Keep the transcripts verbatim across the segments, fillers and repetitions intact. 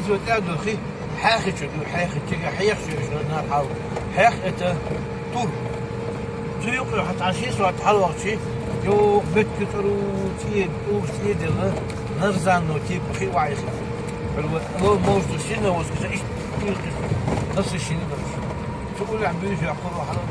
Цу тӀаьхьа духи, хьаьхи чу ду, хьаьхи чу, хьех чу, чу, на хьал. Хьех это тур. Цу юкъе хьа тӀаши со хьалвахчи, юх бетки тӀару цӀе, тӀур цӀе дела, нарзан но тип хи вайхи. Хьалва, ло может сильно воскиса, иш, иш, иш, насыщенный дальше. Цу улям бюджет хьалва хьалва.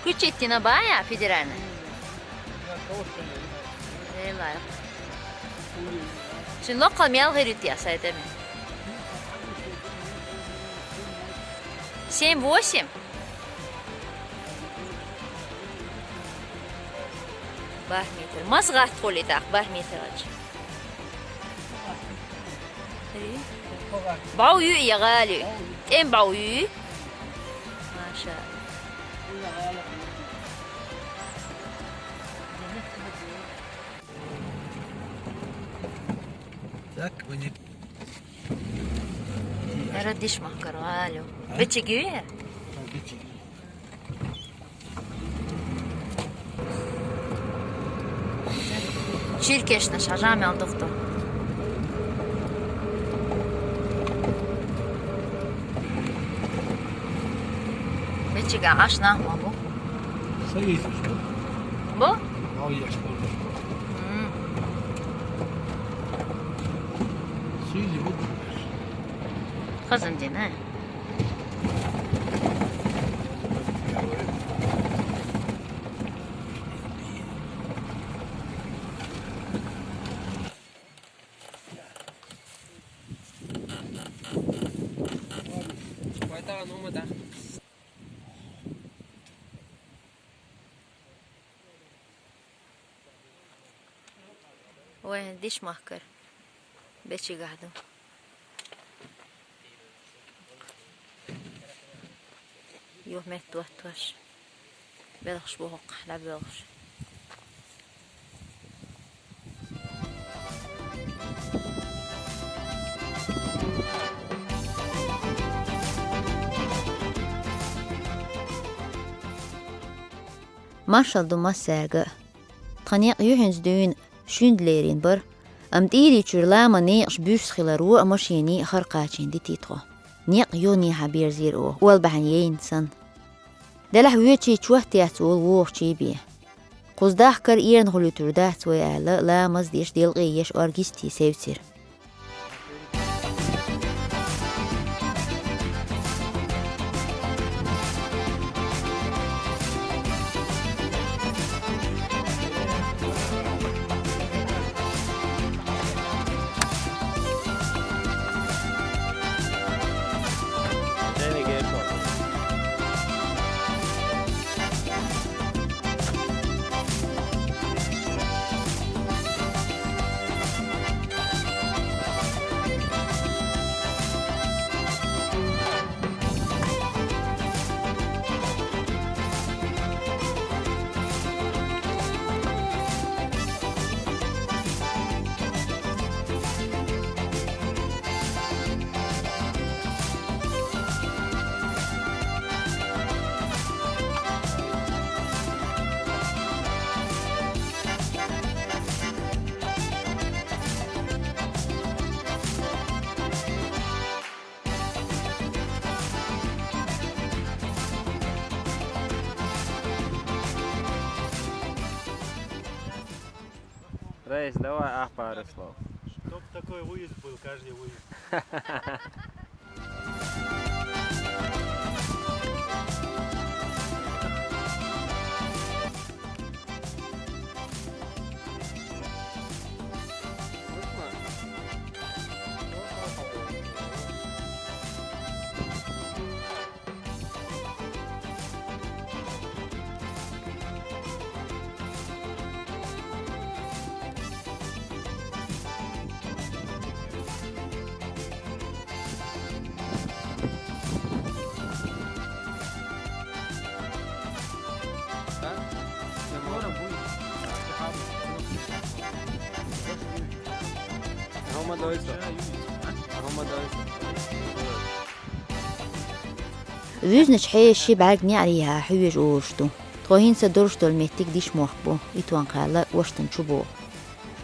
Кучеттина бая федеральный? Лелай. Шин локал мял гэрит я сайтами. Семь-восемь. Бар метр. Мас гат холитак бар метр ач. Бау ю я гали. Тем бау ю. Маша. Так, вы не... Радиш махкар, алло. А? Бичиги ю я? А, бичиги. Чиркешна шажам ял доктор. Бичига ашна ма бу. Сагит. Бу? Ау яш бу. М. Сили бу. Хазан дена. Ой, диш махкар. Бичига ду. Юх меттуаттуаш. Белхш бу хоккахла белхш. Маршал ду массаьрга. Тхан некъ юхьанца дуьйна шуьнда лерина бара, амма тӀийричуьра лама некъаш буьрса хиларо а машений а хара кхачийна дитий тхо. Некъ юханехьа берзийра оха, ола бахьана яйна санна. Делахь воьчий чот яц олу вохучий бен. Кхуза дахкар эрна хуьлуьйтур дац вай аьлла, ламаз деш, делкъе еш оргистий севцира. Рейс, давай, ах, пару слов. Чтоб такой выезд был, каждый выезд. Вуьзначу хьешийн бӀаьрг неӀарехьа хьоьжуш ду. Тхо хӀинца долуш долу меттиг Дишмохк бу, Итон-Кхаьлла, Оштан чу боху.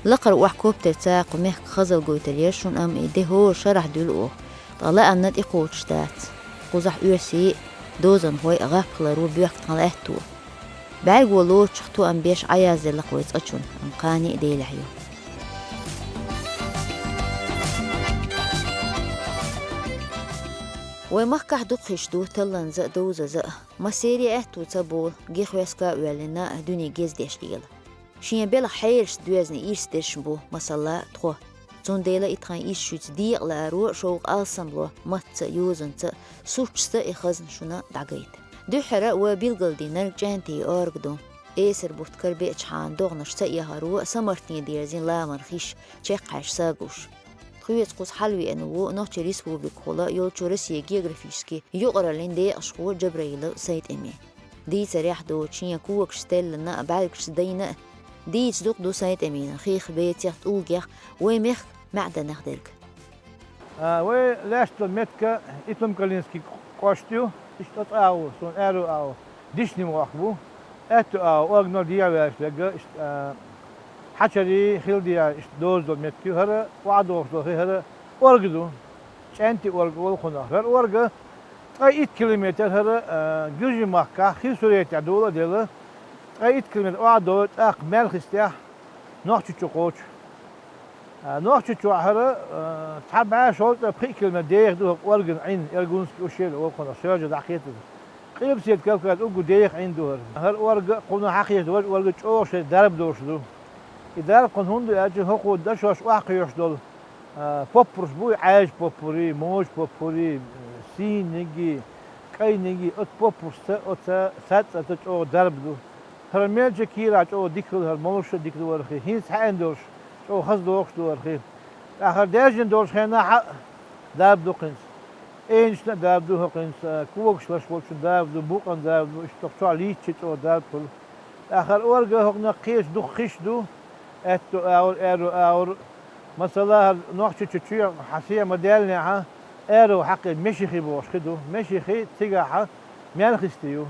Лакхара охьа коптерца кху мехках хазалла гойтур яра шуна, амма и де хӀора шарахь дуьллу оха, ткъа лаамна тӀекхочуш дац. Кхузахь оьрсийн а, дозанхойн а гӀапхаларо боьхкина хилла аьтто. БӀаьрго лоцучух тоам беш Ӏаязделла-кх вай цкъачунна, амма кхане а Делехь ю. Вай махкахь дукха хиш ду талланза а, довзаза а. Массеран а аьтто ца болу, гихвеска а оьллина, дуьне гездеш лела. Шен белхан хьелашца доьзна ирс дерш бу, масала, тхо. Цундела и тхан ирс шуьца декъа лааро шовкъ алсамло, матца а, йозанца а, суччаца а и хазна шуна дӀагайта. Дуьххьара вай билгалдинарг чӀентий орга ду. Эсар бутт карабеачхьана догӀанаш ца эхаро самартне дерзина ламанан хиш, чекххьаьжча сагуш. Тхоьца кхуза хьалавеана ву Нохчийн Республикахула йолчу Россин географически юкъараллин декъашхо Джабраилов СайтӀеми. Дийцарехь доцу шен когаш стеллана а, бӀаьргашца дайна а, дийца дукха ду СайтӀемина хих, бецех, тӀулгех вай мехкан маьӀданех дерг. А, вай лаьцна долу меттиг Итум-Калинский кӀошт ю, иштта оцу агӀор, суна аьрру агӀор, Дишни-мохк бу. Аьтту агӀор, Органал дехьаваьлча дерг, иштта, а, Хьачарий, Хилдехьа, иштта доза долу меттиг ю, хӀара охьадогӀуш долу хи, хӀара Орга ду. ЧӀентий Орга олу кхунах. ХӀара Орга ткъе итт километр, хӀара, а, Гуьржийн махкахь, Хирсуретехь дола а делла, ткъе итт километр охьадовла, тӀаккха Маьлхистехь, Нохчийчу кхочу. А, Нохчийчохь хӀара, а, цхьа бӀе шовзткъе пхи километр деха ду хӀокху Орган Ӏин, Эргунский ущелье олу кхунах, соьжа дӀакхетаза. Къилбаседа Кавказ уггар деха Ӏин ду хӀара. ХӀара Орга кхунах хьакхеташ ду, важа Орга чӀогӀа шайн дарба долуш ду. И дарба кхунна хӀунда ду аьлча, хӀокхо дашош охьакхоьхьуш долу, а, поппарш бу, Ӏаьржа поппарий, можа поппарий, сийнаргий, кӀайнаргий, оцу поппаршца, оцу саццӀаца чӀогӀа дарба ду. ХӀара мелча кийрахь чӀогӀа дика хилла, хӀара молуш а дика ду хӀара хи. ХӀинца хьаьна долуш, чӀогӀа хаза догӀуш ду хӀара хи. ТӀаккха хӀара даьржина долчу хенахь а дарба ду кхуьнца. Эйнашна а дарба ду хӀокхуьнца, а, когаш лаш болчун дарба ду, букъана дарба ду, иштта чохь лийча чӀогӀа дарба хуьлу. ТӀаккха хӀара Орга хӀокхунах кхечу дукха хиш ду, аьтту агӀор, аьрру агӀор. Масала, хӀара Нохчийчу чоь хьан сема даьллинехь, аьрру хьакхе Мешихи бохуш хи ду. Мешихи цигахь Маьлхисти ю.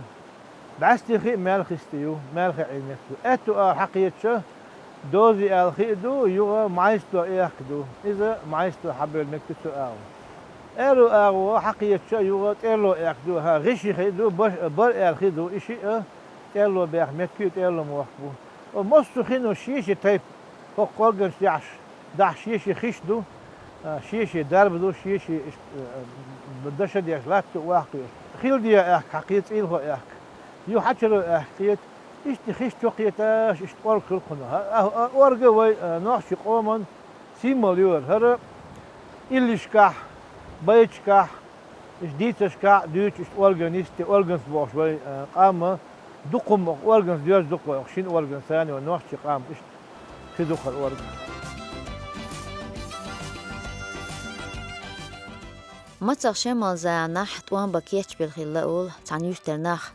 БӀаьстихи а Маьлхисти ю, Маьлхе Ӏин меттиг ду. Аьтту агӀор хьакхетча, Дози аьлла хи а ду, юха Майсто аьхка ду. Иза Майсто хьабевлла меттиг цу агӀор. Аьрру агӀор хьакхетча, юха ТӀерло аьхка ду. ХӀан, ГӀиши хи а ду, баш-, бар аьлла хи а ду. И шиъ а ТӀерло баьхна меттиг ю, ТӀерло-мохк бу. О, массо а хинуш шен-шен тайпа, хӀокху Органаш тӀехь, дахьа шен-шен хиш ду, а, шен-шен дарба ду, шен-шен иштта, а, а, даша деш, латто охьакхуьйсуш. Хилдехьа аьхка хьакхета, ЦӀийлахо аьхка. Ю Хьачаро аьхка кхета, иштта хиш чу кхеташ, иштта Орга хуьлу кхунах. А, а, а, Орга вай, а, нохчийн къоман символ ю хӀара. ХӀара иллешкахь, байташкахь, иштта дийцаршкахь а дуьйцу иштта Орга нисте, Органс бохуш вай, а, къам а, дукха хӀума Органс доьжна ду-кх вай, шина Органс санна вай нохчийн къам, иштта хи ду хӀара Орга. Мацах шемал заманахь тӀом бан кечбелла хилла олу цхьана юьртара нах.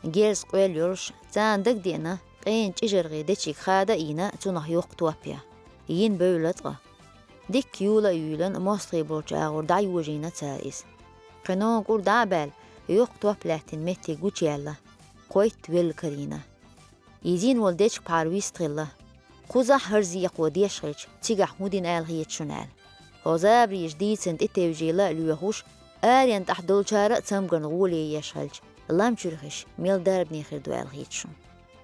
Герз къоьлла йолуш, царна дагадеана къена чӀижаргӀи дечиг хада а йина, цунах йоккха топ ян. Йина бевлла ткъа. Дикка юла а юьйлан, мостагӀий болчу агӀор дӀайожийна цара иза. Кхин ногӀу кӀур дӀа а баьлла, йоккха топ лаьттина меттиг гучуяьлла, кхойтта велла карийна. Иза йина волу дечиг-пхьар вистхилла. Кхузахь хӀара зекхо деш хилча, цигахь хӀун дина ала хета шуна аьлла. Хьо забарийша дийцина тӀетевжийла а лоьхуш, аренна тӀехь долчара а цамгарна гӀоле еш хилча, лам чуьра хиш мел дарбане хир ду аьлла хета шуна.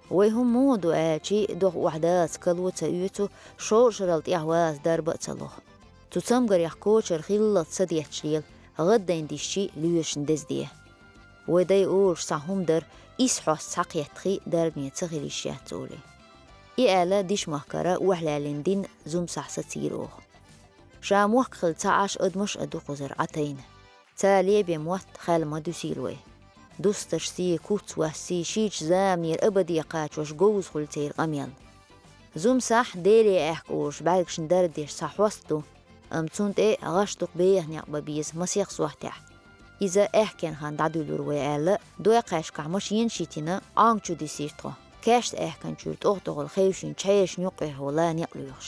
Вай хӀума муха ду аьлчи, доху охьадалаца кало ца оьцу, шовзткъа шарал тӀехь ваза дарба а ца лоху. Цу цамгарех кочара хиллалц ца детташ лела, гӀаддайн дисчи лоьшна деза де. Вай дай олуш цхьа хӀума дара, исс хьоста схьакхетта хи дарбане ца хила йиш яц олий. И аьлла, Дишмахкара охьалаьллина дин Зумсахь сацийра оха. Ша мохк хилла ца Ӏаш адамаш а ду кхузара Ӏа тайна. Цара лебен мотт хьал ма дуьсийла вай. Дустарш сий, куц вас сий, шийчу заманера абаде кхачош говза хуьлу церан къамел. Зумсахь Деле аьхка олуш бӀаьргашна дарба деш цхьа хьоста ду, амма цунна тӀе гӀаш дукха беха некъ бан беза масех сохьтехь. Иза аьхкенан хан дӀадуьллур вай аьлла, дойкхаьшкахь машенаш йитина, Ӏанг чу дисира тхо. Каьшта аьхкан чуьра тӀогӀа-тӀогӀал хевшинчу хьешан юккъехула некъ лоьхуш.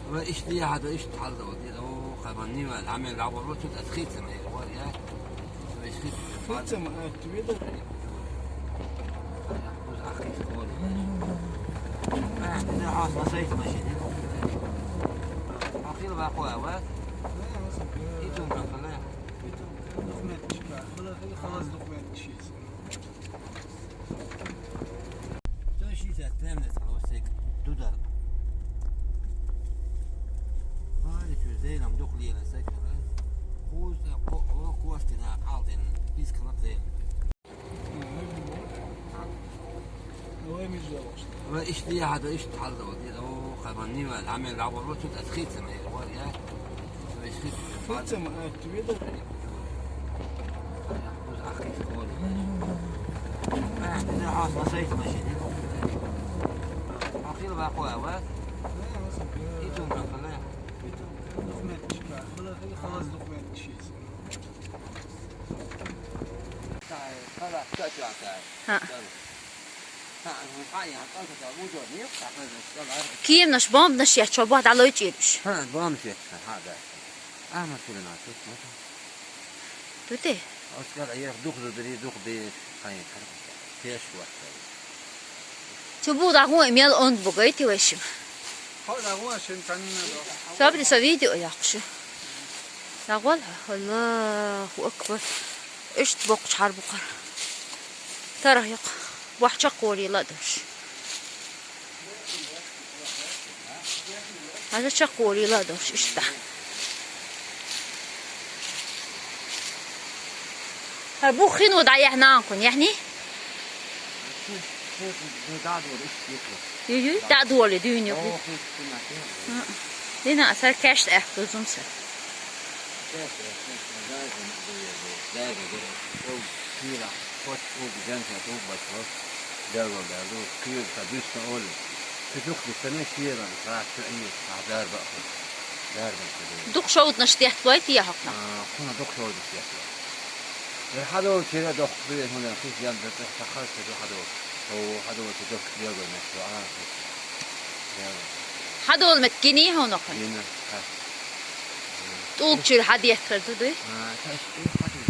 Ва иштта дехьа ду, иштта хьал ду, ди ду, хабар нива, хьамел дӀаболу, цу тӀа хица ма хӀейла, вар я. Цу тӀа хица ма хӀейла. Хица ма атта, вида. Куз ахица хьоли. А, ди хьас ма сайт машин. Ахил ва хьо ва? Итум кафала. Итум. Документ чика. Бала хили халас документ чиз. Сто шестьдесят тенге лосик дудар. Хари чу зейлам дух лиела сакала. Хуз ко ко костина алдин пискалак зейл. Ва иштта дехьа ду, иштта хьал ду, ди ду, хабар нива, хьамел дӀаболу, цу тӀа хица ма хӀейла, вар я. Хица ма атта, вида. ХӀаъ. Кеманаш, бомбанаш еттача бохьа дӀалойчӀийра уж. ХӀаъ, бомбанаш еттача, хӀаъ, да. Ахьмад Сулейман, тут, вот. Тут и? Оскар, а я дух зудри, дух бе, хай, хай, пеш, вот, хай. Цу бу дагун мел онд бугай ти вешим. Хо дагун шин канна до. Сабри са видео яхшы. Дагвал, Аллаху акбар. Иштта боккхачу хьарбукхара. Тарах яккха. Бохь чаккхорийла а долуш. Хьажа чаккхорийла а долуш, иштта. Хьан бух хин ву дӀаяхьна анкъун, яхьний? Ю-ю, дӀа а долий, дуьйна юкъа. Дина а сара кешта аьхка дузум сара. Дукха шовданаш детталой те хьокхунах? Кхунах дукха шовданаш детталой. Эр хьадолу чира дохку бе, хӀунда хиш ян датӀа хьахар чира хьадолу. Хьо хьадолу чира дохку бегой мехко, а, хиш. Хьадолу мет гиний хьуна хьуна? Гина, ха. ТӀулгачуьра хьадеттар ду, дуй? А, таш, тӀулг хьадолу.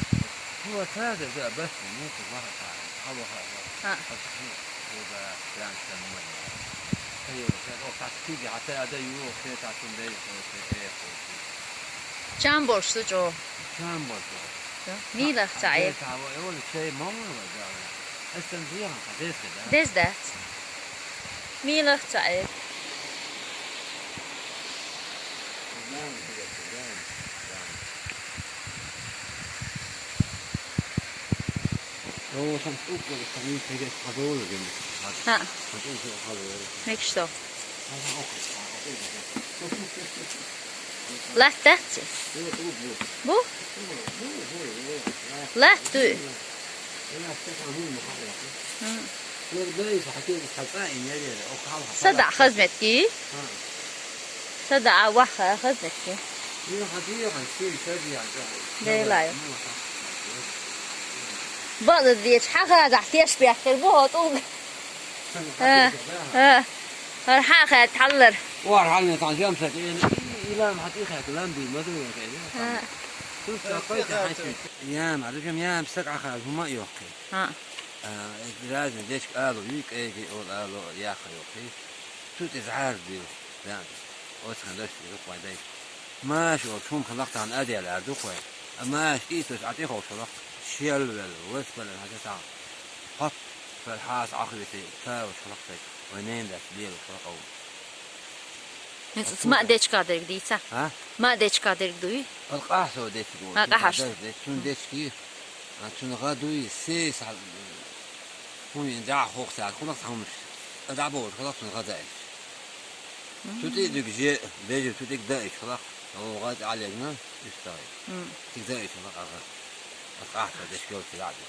Хьо цада, да, бас, ну, ту ваха, ха, хьало, ха, ха. Ха. Ха, хьо, хьо, да, прям, там, мама. Айо, ха, о, ха, киги, хьа, та, да, ю, хе, та, тун, да, ю, хо, хе, э, хо, хе. Чам борш ду чӀо? Чам борш ду. Милах ца Ӏе. Деза ва, э, оли чай мамур ва, да. Эстан зихан, ха, деза, да? Деза дац. Милах ца Ӏе. О, сан стук, сан перед хадолу гем. Ха. Хадолу хадолу. Мекшто. Латтац? Бу? Латту. Сада хазметки? Сада а ваха хазметки? Делай. Бала дечу хьан хазахь теш бехкар бу хьо тӀулг? ХӀа, хӀа. ХӀара хьан хаьтта хьаллар? Охьа хьалле цхьана жамсаг, и, и лам хьан тӀе хаьтта, лам бий, ма ду вайн хаьтта. ХӀа. Цу ца кхойта хьан чу. Яма, ду жам яма саг Ӏахар, хӀума а йоккхий. ХӀа. А, разный дечка алу, юй кӀайги ол алу, яха йоккхий. Цу тӀе зӀар бил, зан. Оцхьан даш, и рукъой дай. Маша олуш хӀума хилла тахана, адел ар ду кхой. А Маша тӀе тус Ӏа тӀе ховшалла, шел вел, вес вел хьажа тахана. Хоп, фел хьаса Ӏахвиси, ца ваш хилла тхайт. Вай ненан дац лела хилла къовла. Хьин цуц ма а дечка дерг дийца? А? Ма а дечка дерг дуй? Ал къахьсо дечка. А, къахьаш. Цун дечки, а, цун гӀа дуй, сес хьал, хӀун йин дӀа хохсар, хӀунах хьамаш, дӀа бовла, хӀунах цун гӀа даьлча. Цу тӀе а дуьгу же, бежа цу тӀе даиша хилахь, оха гӀа тӀе Ӏалегна, уьстагӀий. Цига даиша хилахь агӀа. Ас ахча деш йолчу яӀди.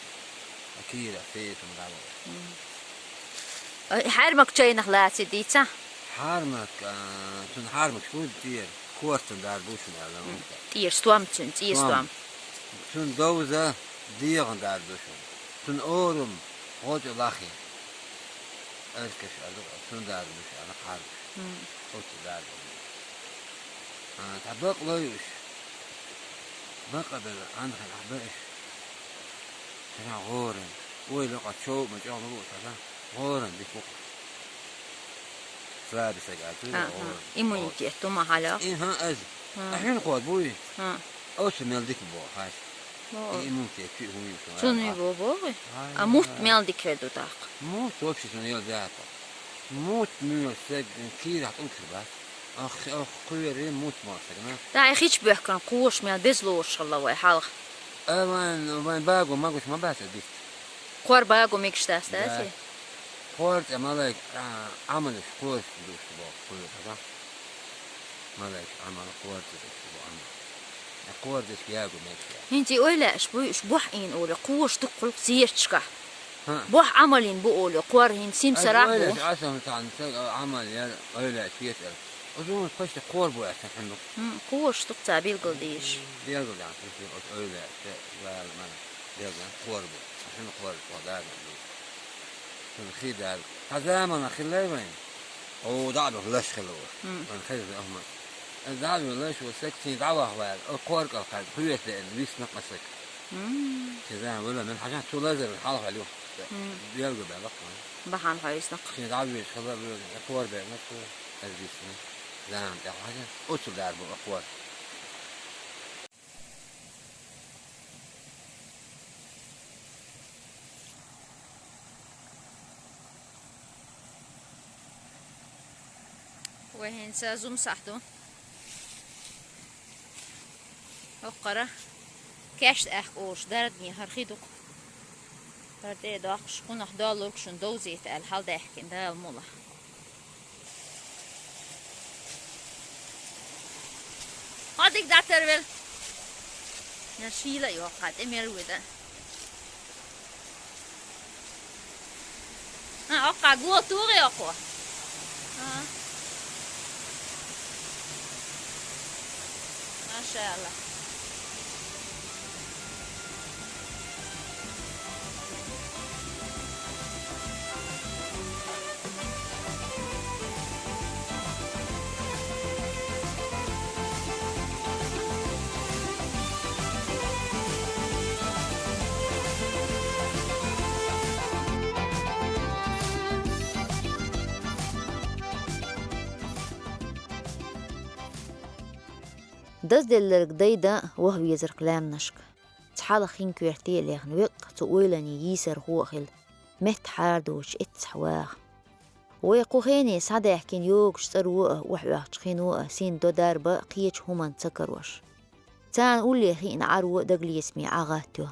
Акира, фетум, дало. Хьармак чайнах лаций дийца? Хьармак, а, цун хьармакаш бу тӀера, кортан дар бу шуна аьлла. ТӀера стом цун, цӀе стом. Цун довза дегӀан дар бу шуна. Цун орум гӀочу лахи. Эркаш а ду, цун дар бу шуна, хьармакаш. Оцу дарба. А, цхьа бакъ лой уьш. Бакъ а бела, анхьа нах баьш. Цхьана гӀоран. Ойла къа чов ма чӀогӀ ма бу цхьана. ГӀоран дика бу-кх. Слабый саг а ду, Аха. ГӀоран. Иммунитет ду ма хьалех. И, хӀа, аз. ХӀа. А хьуьн кхо буй? ХӀа. Оцу мел дика бу, хьаш. Бо. И иммунитет чу хӀун ю, Цунуй бо, бо. Ай, А мутт ай. мел дика хир ду тӀаккха? Мутт вообще цунуй ел дяпа. Мутт муьлш саг кийрахь тӀулкхир бац. Ах, ах, кхуьйре мутт мал саг, на? Дай хич бехкан кхош мел безлош хала вай хьалха. Э, вайн, вайн багу магуш ма бац а дит. Кхор багу мигаш дац, Да. дац? Кхор цӀе малайк, а, Ӏамалаш кхош душ бо, кхуьйре, да? Малайк Ӏамал кхор цӀе душ бо, Ӏамал. Э, кхор деш ягу мегаш я. ХӀинца ойла аш буй, уж бохь ийн олу, кхош дуккхулг зерчка. ХӀа. Бохь Ӏамалин бу олу, кхор хӀин сим Аз сарахь ойла бу. аш асан тан саг Ӏамал яр, ойла аш ветар. Узун почти кхор бу асан хьанук. М, кхош дуккха билгал дийш. Билгал дан, почти оц ойла аш, вал мана. Билгал кхор бу. Хьан кхор бу, да, бу. Сан хи дал. Хазамана хилай вайн. О, да, бу лаш хило. М. Вайн хаза ахма. Да, бу лаш, вот сексин давах вал. О, кхор кал хал, хуйте, вис нак масак. М. Сезам, вала, мен хажан тулазер, хал халю. М. Билгал бала. Бахан хайс нак. Син давиш хала, вала, кхор бе, нак, аз вис нак. Зам, я хажан. Оцу дар бу, кхор. Вай хӀинца зум сахь ду. ХӀокхара каьшта аьхка олуш дарадне хӀара хи ду-кх. ХӀара тӀе а доккхуш, кхунах доллург шуна довзийта аьлла, хьалдаьхкина Дала мула. Хьо дика дӀатарвел. Нел шийла а йоккха, тӀе мел ву дан. А, оккха го тугӀе оккхо. А. Машалла. Дазделларг дайда ваха везарх лаьмнашка. Цхьалха хин коьрте а лехна веккъа цу ойлане йийсархо а хила, метта хьарадоцуш эццахь ваха. Вай кху хене схьадаьхкина йогуш цӀаро а, охьаоьхучу хино а син до дарба а кхечу хӀуманна ца карош. Царна улле хиъна Ӏаро а дагалецаме Ӏа гӀаттайо.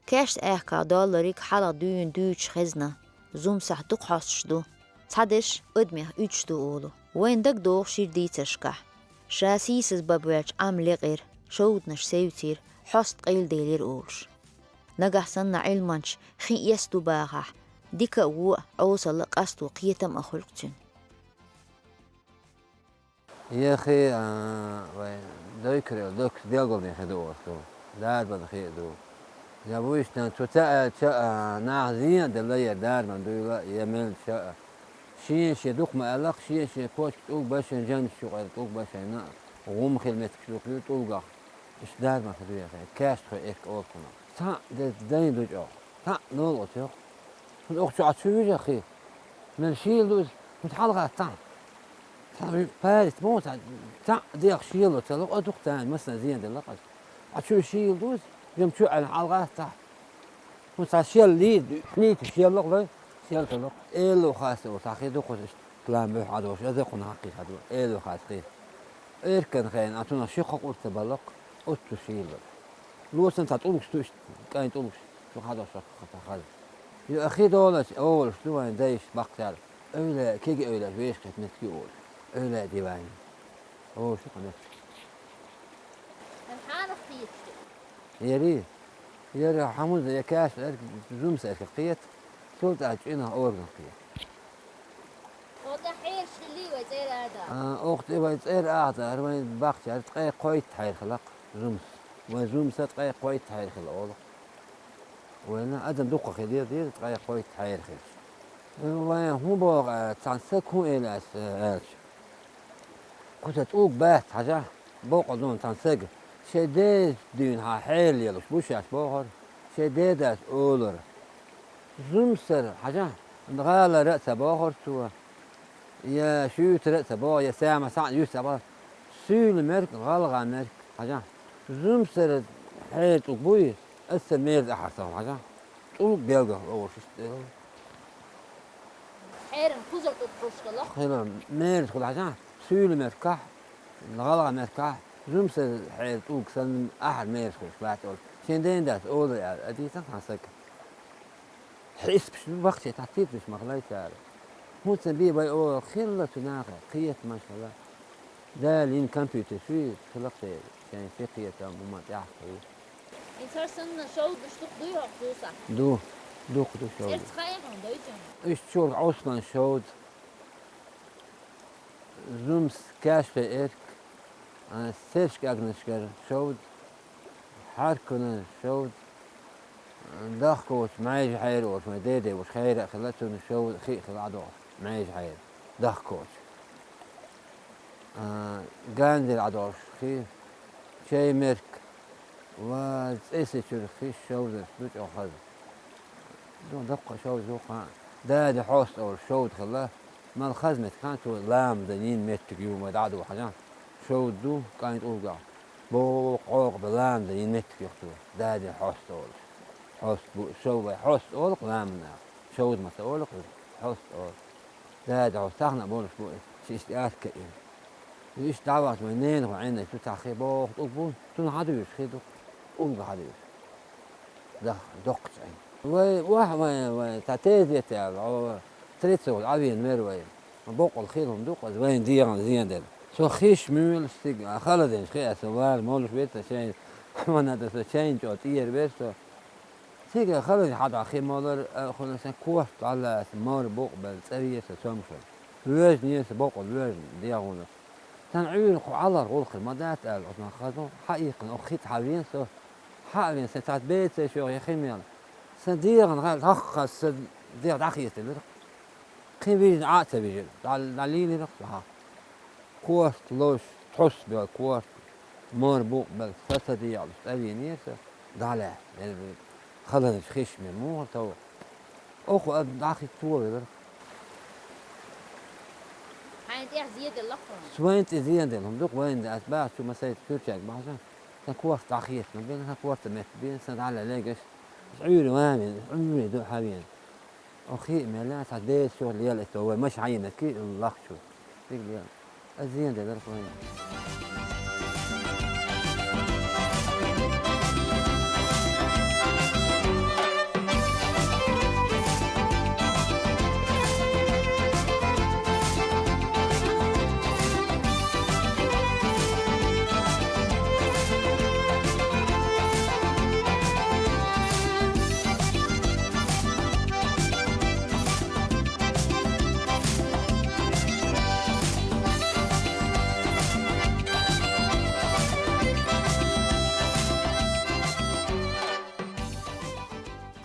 Каьшта аьхка доллариг хьалха дуьйна дуьйцуш хезна, зум сахь дукха хьостуш ду, цхьадерш адамех уьдуш ду олу. Вайна дагадогӀу шира дийцаршкахь. Ша сийсаз бан боьлчу Ӏам лекъира, шовданаш севцира, хьоста къайладелира олуш. Нагахь санна Ӏилманча хин эс ду бахахь, дика а вон а, Ӏосалла а къасто кхетам а хуьлу-кх цуьнан. Яхи, а, вай дойкарел доккхачу белгалдина хи ду оцу, дарбан хи а ду. Я вуьйшна цу ца аьлча, а, нах зен а делла яра дарбан дуйла, я мелча а. Шен-шен дукха ма аьллакх, шен-шен кочка тӀулг башен, жаннаш юкъара тӀулг башен, гӀум хила меттигаш дукха ю тӀулгах. Иштта дарбан хи ду яхи, каьшта хи эрка олу кхунах. Цхьаъ де дайн ду чӀогӀа. Цхьаъ нолу оцу йоху. Хьуна окху чохь чу вижа хи. Мел шийла ду иза. Хьуна хьалагӀатта цхьаъ. Цхьаъ ви-, парит мо цхьаъ. Цхьаъ дех шийла ца ло, а дукха царна массана зен делла къас. А чу шийла ду иза. Жим чу Ӏайна хьалагӀатта цхьаъ. Хьуна цхьа шел лийр, лийча шелла а лой, шел ца ло. Эло хаса ву, цхьа хи ду кхуза иштта. План бухь Ӏадош, аза кхунна хьакхийша ду. Эло хаса хи. Эркан хена, а цунах ши кхо къур ца баллакх, оццу шийла. Лоцан цхьа тӀулгаш ду иштта, кӀайн тӀулгаш, шу хьадош хаза. Ю ахи долаш, олуш ду вайн дайш баккхар. Эвле, кеги эвлеш вешкхет меттиг ю олуш. Эвле ди вайн. Олуш ду кху меттиг. Ан хьанах кхеташ ду? Яри. Яри хьамуза я каш эр, зумса эр кхет. Цул тӀаьхьа чӀинах орган кхет. Оха тӀе хьераш хилли вай цӀера ада? А, оха тӀе вай цӀера ада, хӀара вайн бахча, хӀара ткъе кхойтта хьер хилакх, зумс. Вайн зумса ткъе кхойтта хьер хила олу. Вайна адам дукха хилира, дира ткъе кхойтта хьер хилча. Вайн хӀун боху, а, цхьана саг хӀун эли ас, а, аьлча? Кхуза цӀуг бац, хьажахь, бокъал дун цхьан сага. Шайн деза дуьйна хьан хьералелаш бу шаьш бохура, шайн дедас олура. Зумсара, хьажахь, гӀалара а ца бохура цо, я шуьйтара а ца боху, я сама схьа а юьсу ца боху. Суьйла мерг, гӀалгӀа мерг, хьажахь. Зумсара хьера цӀуг буй, аса мерза ахьар сан, хьажахь. ЦӀуг белгал олуш иштта. Хьеран кхузара тӀулг хуьлуш хилла. Хилла, мерза хуьлу хьажахь, суьйла меркахь, гӀалгӀа меркахь, зумсара хьера тӀулг санна ахьар мерза хуьлуш бац олу. Шен ден дац олу аьлла, а дийцахь цхьан сага. Хьиспаш ду бахче, цхьа тидалаш ма хилла цара. ХӀунда сан бен вай олу хилла цу наха, кхетамаш хилла. Дала йина компьютер шуьйра хилла-кх дела, шайн фи кхетам хӀума тӀехь хуьлу. Ин цара санна шовдаш дукха дуй хьо Зумсахь? Ду, дукха ду шовда. ЦӀерца хаьий хьуна, дойчунна? Иштта чуьра Ӏослан шовда, зумс каьшпе эрк, а, серш кӀагнашкара шовда, хьаркунан шовда, дахкочу Мьайжа хьера олуш, вайн деден вуш хьера а хилла, цунна шовда хи а хилла ӀадогӀуш, Мьайжа хьера, дахкочу. А, ганзара ӀадогӀуш хи, чай-мерк, ва цӀесачуьра хи шовдаш ду чӀогӀа хаза. Ду, даккха шовда ду кхаъ. Дада хьост олуш шовда хилла, мала хаза меттиг хан цо ламадан йина меттиг ю, вай дӀа а ду хьажахь. Шовда ду, кӀайн тӀулгахь. Бо, къокъа бан ламадан йина меттиг ю цо, дада хьост олуш. Хьост бу, шовда вай хьост олу-кх ламанах. Шовда ма ца олу-кх, хьост олу. Дада хьо сахьна болуш бу, ши иштта атка ира. Иштта дӀавахча вайн ненахо Ӏенаш ду цхьа хи боху тӀулг бу, цунна хьадуьйсуш хи ду, тӀулга хьадуьйсуш. Дах-, доккхачу Ӏен. Вай, ваха вай, вай, цхьа тезета аьлла, о, трицовал Ӏавийна вер вай. Бокъал хила хӀума ду-кх, аса вайн дегӀан зен дела. Со хиш муьйлуш стиг, а, халадинчу хи аса вара, молуш вер ца шайн, хьуна аса шайн чӀо тӀера вер со. Цига халлин хьадахь хи молар а хуьлу сан корта дӀалаца, мор букъ белла цӀа веса цомгушалла. Воьжнера сан бокъал воьжна дегӀуна. Сан Ӏуьйра кху Ӏалар гӀуллакхир ма дац аьлла, оцу нах хаза хьаийккхина, оха хи тӀе хьавеана со. Хьа а веана, сан цхьацца беца йоха я хи мел. Сан дегӀан хьал хьакхас сан дегӀ дӀахецалира. Кхин вижна Ӏа а ца вижира, дӀа-, дӀалийлира-кх со хьа. Корта лош, тхьус бел корта, мор букъ бел, са ца дегӀалаш, цӀа вийнера со, дӀалаьцна, халарчу хиш мел муха тов. Оха а дӀахица велара. Хьайна тӀехь зеделла хьуна? Вайн тӀе зеделла хӀума ду-кх, вайн ас баха чу масайта суьрчаьрга бахьа, сан корта дӀахецна бен, сан корта метта бен, сан дӀалелегаш, Ӏуьйра ван вен, Ӏуьйра ду хьан вен. Оха хи а мелла, цхьа деза чу лела, это вай маша хьайна ки лахчу. Диг лела. Ас зен делар хьуна.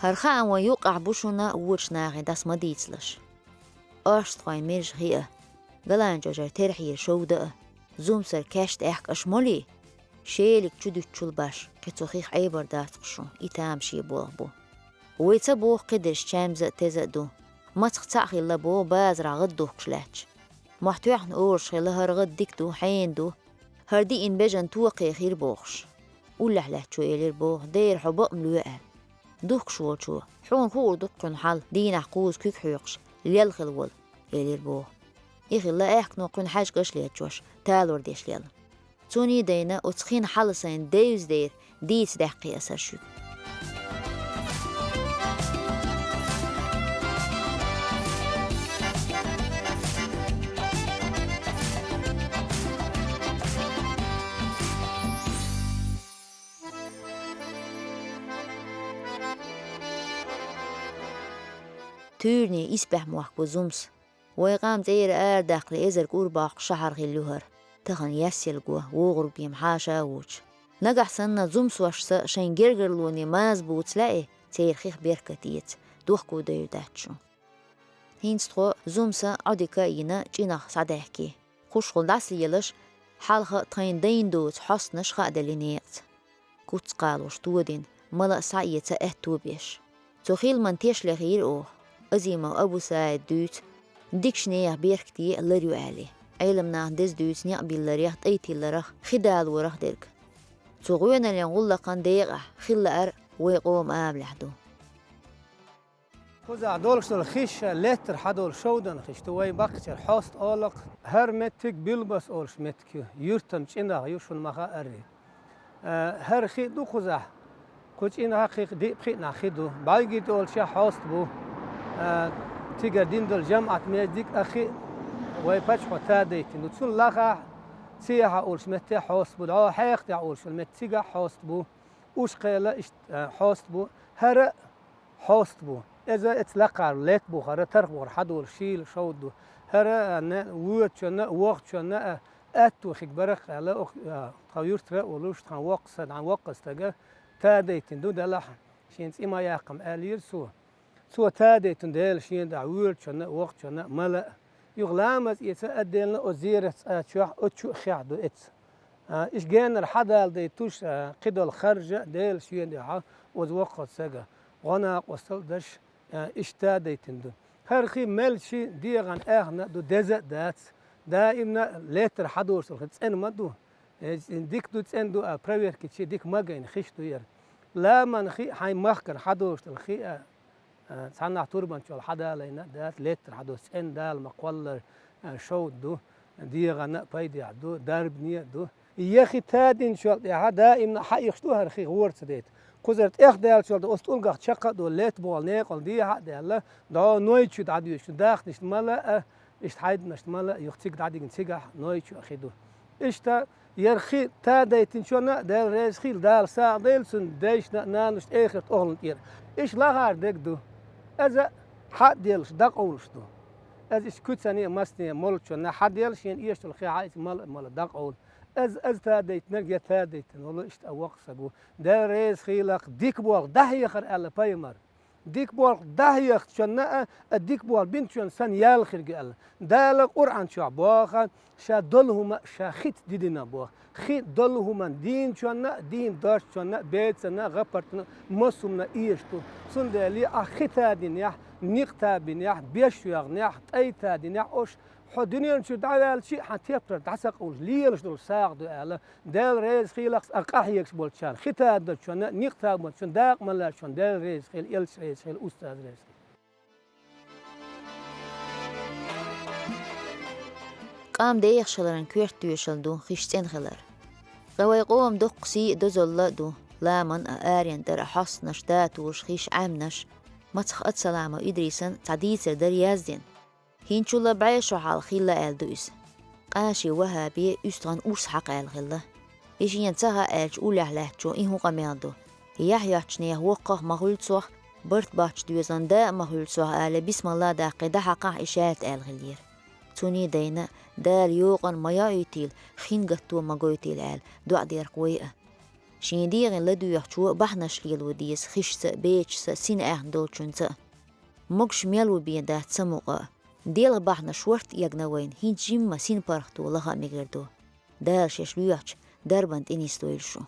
ХӀара хаам вайн юккъехь бу шуна вочу нахе дӀаса ма дийцалаш. Орстхойн мержа хи а, галанчожар терхьера шовда а, зумсар каьшта аьхка аша молий? Шелиг чу дуьтучул баш, кхин цу хих Ӏебар дац-кх шун, и тамаше болх бу. Вай ца боху кхидерш чаьмза а, теза а ду. Мацах цхьаъ хилла боху базарахь гӀад духкуш лаьтташ. Мохь тоьхна олуш хилла хӀара гӀад дика ду, хьенан ду. ХӀара диъна бежан токхе хир бохуш. Уллехь лаьттачо элира боху, дера хьо бакъ ма лоь аьлла. Духкуш волчо, хьуна хуур ду-кх кхуьнан хьал, дийнахь кхуза куьг хьоькхуш, лелла хила волу, элира боху. И хилла аьхкано кхуьнан хьаьжкӀаш а лечош, талор деш лелла. Цунна а дайна, оцу хин хьала сайна девза дера дийца даьккхи аса шуьга. Туьране исбаьхьа мохк бу Зумса. Вай къам цӀера арадаккхале эзар кӀур боккхуш шахьар хилла ю хӀара, тахана яьсселла го, вогӀург бен хьаша а воцуш. Нагахь санна зумсошца шайн гергарлоне маза буца лаьий, церан хих беркат эца, дохко девр дац шун. ХӀинца тхо Зумса Ӏодика а йина, чӀинах схьадаьхки. Кхушхула дӀасалелаш, Хьалха тхайн дайн доцу хьостанаш хаа делла некъаца. Куц кхалуш тодина, мала а схьаэца аьтту беш. Цу хиламан теш лехийра оха. Азимов Абу-Саид дуьйцу, дикачу нехан беркате а лар ю аьлла. Ӏеламнаха деза дуьйцу некъ билларех, тӀай тилларах, хи далорах дерг. Цу гӀоьналлин гӀуллакхан декъахь хила лаар вай къоман амалехь ду. Кхузахь долуш долу хиш леттара хьадолу шовданан хиш ду, вайн баккхачара хьоста олакх. ХӀара меттиг Билбас олуш меттиг ю, юьртан чӀинагӀа ю, шуна ма хаъарий. Э, хӀара хи а ду кхузахь, кху чӀинагӀа кхин диъ-пхиъ нах хи ду. БӀаьргий тӀе олучехь хьоста бу. Э, цигара дина долу жамаӀат меза дика а хи а вай паччахьо тадайтина ду. Цунна лахахь, Цехьа олуш метте хьоста бу, дӀо Хьехатехь олуш йолу метта цигахь хьоста бу. Ушкхела иштта, э, хьоста бу. ХӀара а хьоста бу. Иза эца лакхара лет бу, хӀара тарх бу, хӀара хьадолу шийла шовда ду. ХӀара, э, не, воьдучунна а, вохучунна а аьтту хиг барах аьлла, ох, э, тхан юьртара а волуш, тхан воккха са, тхан воккха стага тадайтина ду делахь, шен цӀе ма яккхам аьллера цо. Цо тадайтина Дела шен дагахь воьдучунна а, вохучунна а, мала а. Юха ламаз эца а, отдельно оцу зераца цӀа чохь, оцу чу а хехь ду эца. А, иштта генара хьадала дайтуш, а, кхидолу харжа а Дела шен дуьхьа оцу воккхачу стага гӀо-накъосталла а даш, а, иштта тадайтина ду. ХӀара хи мел ши дегӀан аьхна а ду, деза а дац. Даимна а леттара хьадолуш долу хи цӀена ма ду. Э, дика ду, цӀена ду а проверка чу дика ма гайна, хиш ду яра. Ламан хи а, хьайн махкара хьадолуш долу хи а, а, цхьаннахь турбанчул хьадалайна а дац, леттара хьадолуш цӀена, Дала ма кхоллара, а, шовда ду, дегӀана а пайдехь ду, дарбане а ду. Я хи тадинчул тӀаьхьа даимна а хьаихаш ду хӀара хи, гӀора ца дайта. Кхузара тӀехдаьллачул тӀаьхьа оцу тӀулгах чекх а ду, летта боху некъал дехьа а даьлла, дӀо Нойчу дӀадоьдуш ду, дахнашна мала а, иштта хьайданашна мала а, юха цига дӀадигна цигахь Нойчу а хи ду. Иштта яра хи тадайтинчунна а Дела реза хила, Дала сагӀа дайла цунна, дайшна а, нанашна а эхарт охӀлун тӀера. Иштта лахара дерг ду. Иза хьа а делаш, дӀакъовлуш ду. Иза иштта куьцане а, масане а молучунна хьа а делла, шена эшначул хи хьаийца мала а мала дӀакъовла. Иза, иза тадайтинарг я тадайтина волу иштта а воккха саг ву. Дела реза хилакх, дика болх дӀахьехар аьлла пайхамар. Дика болх дӀахьехначунна а, а дика болх бинчунна санна ял хирг ю аьлла. Дала Къуръан чохь боху, ша долу хӀума а ша хица дидина боху. Хи долу хӀуманна дийначунна а, дийна доцучунна а, бецанна а, гӀапартана а, массо хӀуманна эшаш ду. Цундела ахь хи тадинехь, никъ табинехь, беш йоьгӀнехь, тӀай тадинехь, ош хьо дуьнен чуьра дӀаваьлчи а, хьан тептар дӀа ца къовлуш, лелаш долу сагӀа ду аьлла, Дела реза хилакх а къахьегаш болчарна, хи тадинчунна а, никъ табинчунна, дакъа ма лаьцначунна Дела реза хила, элча реза хила, устаз реза хила. Къам дехаш хиларан коьрта тоьшалла ду хиш цӀена хилар. Ткъа вай къоман доккха сий а, дозалла а ду, ламан а, аренан тӀара а хьостанаш, датураш, хиш, Ӏаьмнаш. Мацах Ацаламов Идрисан цхьа дийцар дара яздина. ХӀинцачул а бӀе шо хьалха хилла аьлла ду иза. Къаши Вахьабе уьстагӀан урс хьакха аьлла хилла. И шена ца хаьа аьлча, уллехь лаьттачо и хӀун къамел ду? Яхь йоцчу нехан воккхах а ма хуьлу цох, барт бахча доьзалан да а ма хуьлу цох аьлла, бисмалла а даккхий, дӀахьакхахь и шаьлта аьлла хиллера. Цунна а дайна, Дала йокъана ма йоуьйтийла, хин гатто ма гойтийла аьлла, доӀа дерг вай а. Шен дегӀан ладоьгӀучо бахьанаш лело деза хишца а, бецашца а, сина аьхна долчунца а. Могуш мел ву бен дац ца мукъа а. Делан бахьанаш ворхӀ эгна вайна, хӀинца жимма синпаргӀато лаха а мегар ду. Дала шаьш лоьхучу дарбан тӀе нисдойла шу.